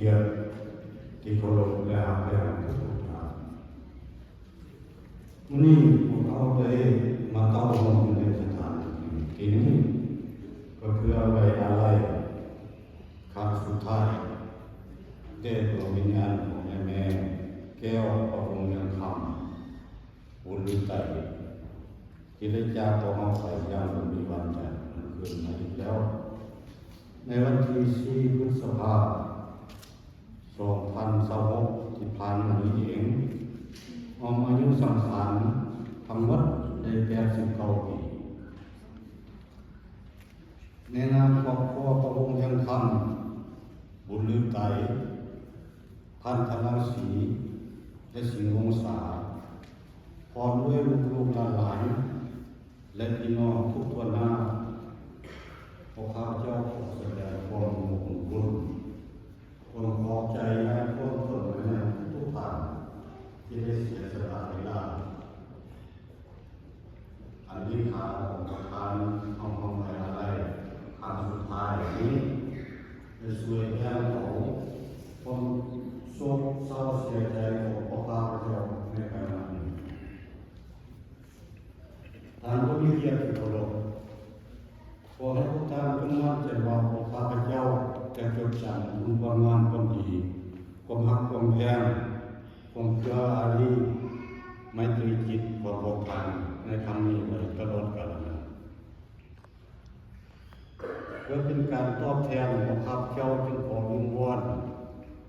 ກຽດທີ່ເຄົາລົບ ແລະ ຮັກແພງທຸກໆທ່ານ, ມື້ນີ້ພວກເຮົາໄດ້ມາເຕົ້າໂຮມຢູ່ໃນສະຖານທີ່ນີ້ ກໍເພື່ອໄວ້ອາໄລຄັ້ງສຸດທ້າຍແດ່ດວງວິນຍານຂອງຍາແມ່ແກ້ວ ປະວົງວຽງຄຳ ບຸນລືໄຕ ທີ່ໄດ້ຈາກພວກເຮົາໄປຢ່າງບໍ່ມີວັນຈາກເມື່ອຄືນມາອີກແລ້ວ. ໃນວັນທີສີ່ ພຶດສະພາ ສອງພັນຊາວຫົກ ທີ່ຜ່ານມານີ້ເອງ, ຮວມອາຍຸສັງຂານທັງໝົດໄດ້ແປດສິບເກົ້າປີ. ໃນນາມຄອບຄົວປະວົງວຽງຄຳ ບຸນລືໄຕ ພັນທະລາວສີ ແລະ ສິງວົງສາ ພ້ອມດ້ວຍລູກໆຫຼານໆ ແລະ ພີ່ນ້ອງທຸກທົ່ວໜ້າ, ພວກຂ້າພະເຈົ້າຂໍສະແດງຄວາມຂອບຄຸນ ຄວາມຂອບໃຈຢ່າງຖ້ວມທ້ນມາຍັງທຸກໆທ່ານ ທີ່ໄດ້ເສຍສະຫຼະເວລາ ອັນມີຄ່າຂອງປະທານຫ້ອງຄຳໄວ້ອາໄລຄັ້ງສຸດທ້າຍນີ້ ໄດ້ຊ່ວຍແບ່ງເບົາຄວາມໂສກເສົ້າເສຍໃຈຂອງພວກຂ້າພະເຈົ້າໃນຂະນະນີ້. ທ່ານຜູ້ມີກຽດທີ່ເຄົາລົບ, ຂໍໃຫ້ພວກທ່ານຈົ່ງໝັ້ນໃຈວ່າ ພວກຂ້າພະເຈົ້າຈະຈົດຈຳຄຸນຄວາມງາມຄວາມດີ, ຄວາມຮັກຄວາມແພງ, ຄວາມເອື້ອອາຣີ ໄມຕີຈິດຂອງພວກທ່ານໃນຄັ້ງນີ້ໄວ້ຕະຫຼອດການນານ. ເພື່ອເປັນການຕອບແທນ, ພວກຂ້າພະເຈົ້າຈຶ່ງຂໍວິງວອນ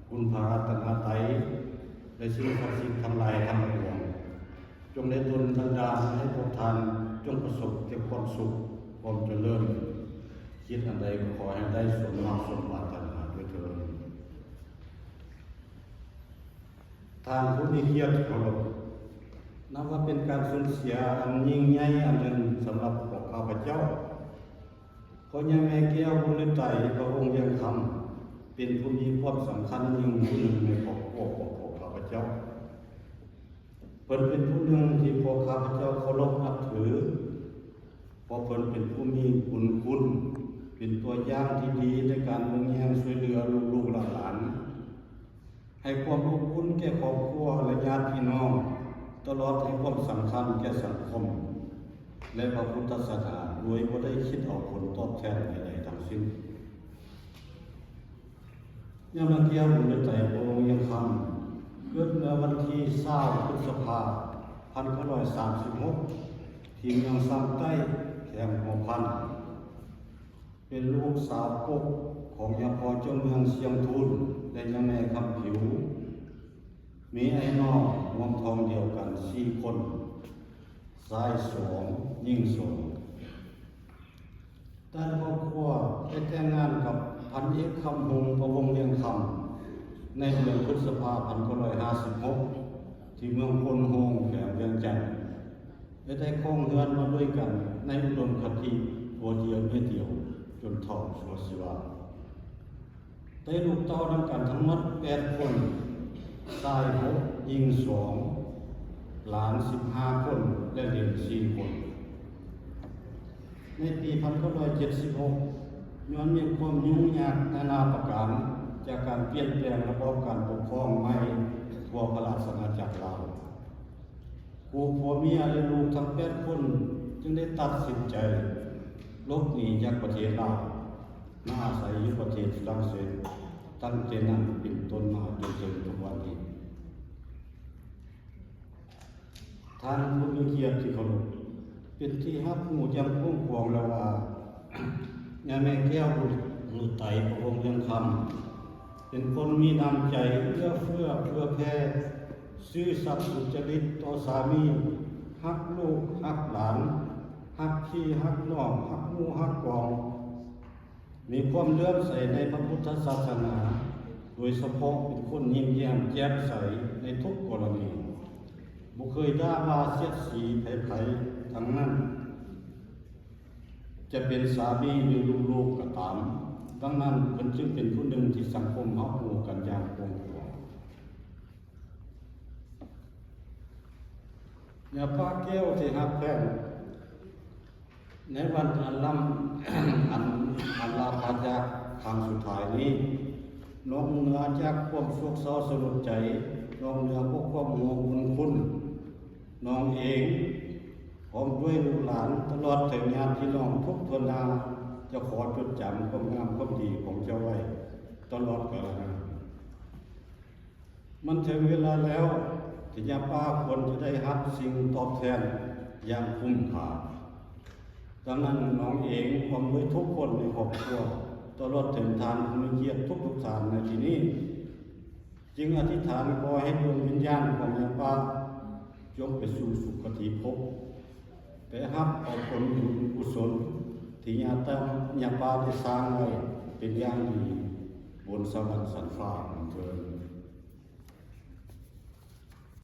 ຄຸນພະລັດຕະນະໄຕ ແລະ ສິ່ງສັກສິດທັງຫຼາຍທັງປວງ, ຈົ່ງໄດ້ດົນບັນດານໃຫ້ພວກທ່ານຈົ່ງປະສົບແຕ່ຄວາມສຸກ, ຄວາມຈະເລີນ, ຄິດອັນໃດກໍຂໍໃຫ້ໄດ້ສົມຫວັງສົມປາດຖະໜາດ້ວຍເທີ້ນ. ທ່ານຜູ້ມີກຽດທີ່ເຄົາລົບ, ນັບວ່າເປັນການສູນເສຍອັນຍິ່ງໃຫຍ່ອັນໜຶ່ງສຳລັບພວກຂ້າພະເຈົ້າ, ເພາະຍາແມ່ແກ້ວ ບຸນລືໄຕ ປະວົງວຽງຄຳ ເປັນຜູ້ມີຄວາມສຳຄັນຍິ່ງຜູ້ໜຶ່ງໃນຄອບຄົວຂອງພວກຂ້າພະເຈົ້າ. ເພິ່ນເປັນຜູ້ໜຶ່ງທີ່ພວກຂ້າພະເຈົ້າເຄົາລົບນັບຖື, ເພາະເພິ່ນເປັນຜູ້ມີບຸນຄຸນ, ເປັນຕົວຢ່າງທີ່ດີໃນການເບິ່ງແຍງຊ່ວຍເຫຼືອລູກໆຫຼານໆ, ໃຫ້ຄວາມອົບອຸ່ນແກ່ຄອບຄົວ ແລະ ຍາດພີ່ນ້ອງ, ຕະຫຼອດໃຫ້ຄວາມສຳຄັນແກ່ສັງຄົມ ແລະ ພະພຸດທະສາສະໜາ ໂດຍບໍ່ໄດ້ຄິດເອົາຜົນຕອບແທນໃດໆທັງສິ້ນ. ຍາແມ່ແກ້ວ ບຸນລືໄຕ ປະວົງວຽງຄຳ ເກີດເມື່ອວັນທີຊາວ ພຶດສະພາ ພັນເກົ້າຮ້ອຍສາມສິບຫົກ ທີ່ເມືອງຊຳໃຕ້ ແຂວງຫົວພັນ, ເປັນລູກສາວກົກຂອງຍາພໍ່ເຈົ້າເມືອງຊຽງທູນ ແລະ ຍາແມ່ຄຳຜິວ, ມີອ້າຍນ້ອງຮ່ວມທ້ອງດຽວກັນສີ່ຄົນ, ຊາຍສອງ ຍິງສອງ. ດ້ານຄອບຄົວໄດ້ແຕ່ງງານກັບພັນເອກ ຄຳຫົງ ປະວົງວຽງຄຳ ໃນເດືອນພຶດສະພາ ພັນເກົ້າຮ້ອຍຫ້າສິບຫົກ ທີ່ເມືອງໂພນໂຮງ ແຂວງວຽງຈັນ ແລະ ໄດ້ຄອງເຮືອນມາດ້ວຍກັນໃນອຸດົມຄະຕິຜົວດຽວເມຍດຽວ ຈົນເຖົ້າຊົ່ວຊີວາ. ໄດ້ລູກເຕົ້ານຳກັນທັງໝົດແປດຄົນ, ຊາຍຫົກ ຍິງສອງ, ຫຼານສິບຫ້າຄົນ ແລະ ເລນສີ່ຄົນ. ໃນປີພັນເກົ້າຮ້ອຍເຈັດສິບຫົກ ຍ້ອນມີຄວາມຫຍຸ້ງຍາກນານາປະການ ຈາກການປ່ຽນແປງລະບອບການປົກຄອງໃໝ່ທົ່ວພະລາຊະອານາຈັກລາວ, ຄູ່ຜົວເມຍ ແລະ ລູກທັງແປດຄົນ ຈຶ່ງໄດ້ຕັດສິນໃຈຫຼົບໜີຈາກປະເທດລາວ ມາອາໄສຢູ່ປະເທດຝຣັ່ງເສດ ຕັ້ງແຕ່ນັ້ນເປັນຕົ້ນມາຈົນເຖິງທຸກວັນນີ້. ທ່ານຜູ້ມີກຽດທີ່ເຄົາລົບ, ເປັນທີ່ຮັບຮູ້ຢ່າງກວ້າງຂວາງແລ້ວວ່າ ຍາແມ່ແກ້ວ ບຸນລືໄຕ ປະວົງວຽງຄຳ ເປັນຄົນມີນ້ຳໃຈເອື້ອເຟື້ອເຜື່ອແຜ່, ຊື່ສັດສຸດຈະລິດຕໍ່ສາມີ, ຮັກລູກຮັກຫຼານ, ຮັກພີ່ຮັກນ້ອງ, ຮັກໝູ່ຮັກກອງ, ມີຄວາມເຫຼື້ອມໃສໃນພະພຸດທະສາສະໜາ, ໂດຍສະເພາະເປັນຄົນຍິ້ມແຍ້ມແຈ່ມໃສໃນທຸກກໍລະນີ, ບໍ່ເຄີຍດ່າວ່າສຽດສີໃຜໆທັງນັ້ນ, ຈະເປັນສາມີ ຫຼື ລູກໆກໍຕາມ. ດັ່ງນັ້ນ, ເພິ່ນຈຶ່ງເປັນຜູ້ໜຶ່ງທີ່ສັງຄົມຮັບຮູ້ກັນຢ່າງກວ້າງຂວາງ. ຍາປ້າແກ້ວທີ່ຮັກແພງ, ໃນວັນອັນລຳ ອັນ ອັນລາພາຈາກຄັ້ງສຸດທ້າຍນີ້, ນອກເໜືອຈາກຄວາມໂສກເສົ້າສະຫຼົດໃຈ, ນອກເໜືອພວກຄວາມຫົວບຸນຄຸນ, ນ້ອງເອງ ພ້ອມດ້ວຍລູກຫຼານ ຕະຫຼອດເຖິງຍາດພີ່ນ້ອງທຸກທົ່ວໜ້າ ຈະຂໍຈົດຈຳຄວາມງາມຄວາມດີຂອງເຈົ້າໄວ້ຕະຫຼອດກາລະນານ. ມັນເຖິງເວລາແລ້ວ ທີ່ຍາປ້າຄວນຈະໄດ້ຮັບສິ່ງຕອບແທນຢ່າງຄຸ້ມຄ່າ. ດັ່ງນັ້ນ ນ້ອງເອງ ພ້ອມດ້ວຍທຸກຄົນໃນຄອບຄົວ ຕະຫຼອດເຖິງທ່ານຜູ້ມີກຽດທຸກໆທ່ານໃນທີ່ນີ້ ຈຶ່ງອະທິຖານຂໍໃຫ້ດວງວິນຍານຂອງຍາປ້າ ຈົ່ງໄປສູ່ສຸຄະຕິພົບ ໄປຮັບເອົາຜົນບຸນກຸສົນທີ່ຍາຕາ ຍາປ້າໄດ້ສ້າງໄວ້ເປັນຢ່າງດີ ບົນສະຫວັນຊັ້ນຟ້ານັ້ນເທີ້ນ.